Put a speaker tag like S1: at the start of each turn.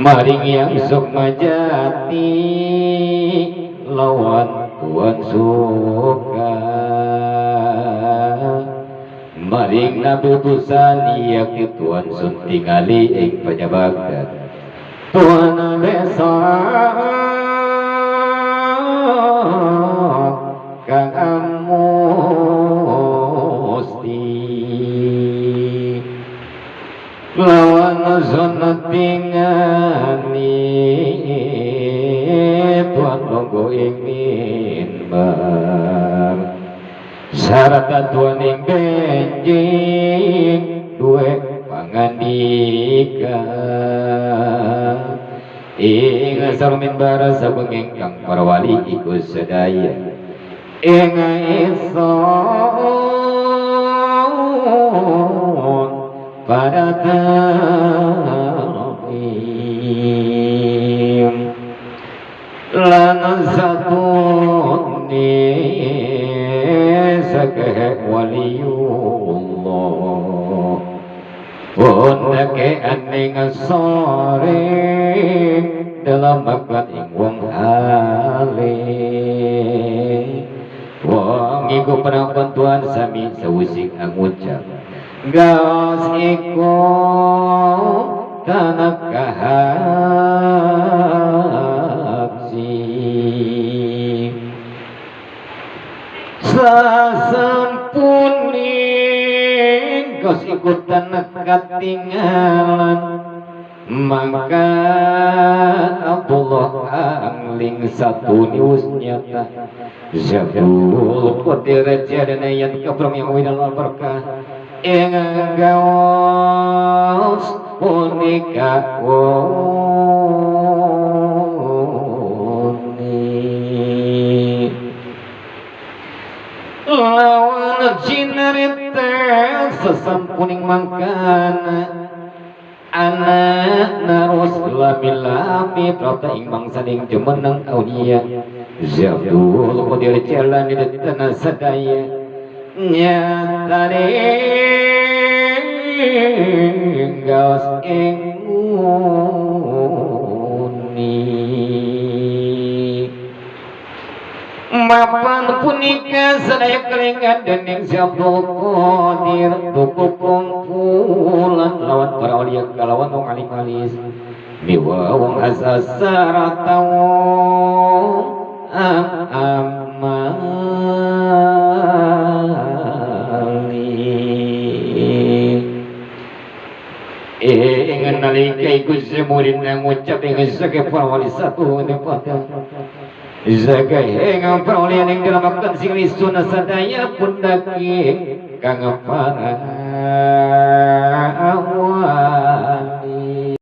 S1: Maring yang Sukma Jati lawan Tuan Suka maring Nabi utusan yakti Tuan Sun tingali ing panyabagdan Tuan besok kang amusti lawan sun tingali Tuan longgo ing mimbar syarat Tuan ing benjing duwe pangandika ing asar mimbar sabenging kang para wali iku sedaya ing isun pada taim lan satuni sakeh waliullah pundake aning sore dalam makan ing wong ale wong iku penakon Tuhan sami sawusing angucap gaos iku tanah kahaksi sasampuning gaos iku tanah katingalan maka Abdullah angling satu nius nyata Zabul Qadir jadana yang kabrong yang winal berkah ing gaos punika wuni lawan jinarite sesampuning mangkana anak narus lami-lami prapta ing mangsaning jumeneng aulia Zabdul Qadir jalan di tanah sadaya nyatane gaos ing muni mapan punika sadaya kelingan dening Zabdul Qadir tuku kumpulan lawan para aulia kalawan wong alim alis miwa wong asasara wong amali ing nalika iku semurin ngucap ing sake para wali satu nepata zakai ing para wali ing dalam makan sing sunah sadaya pundaki kang parang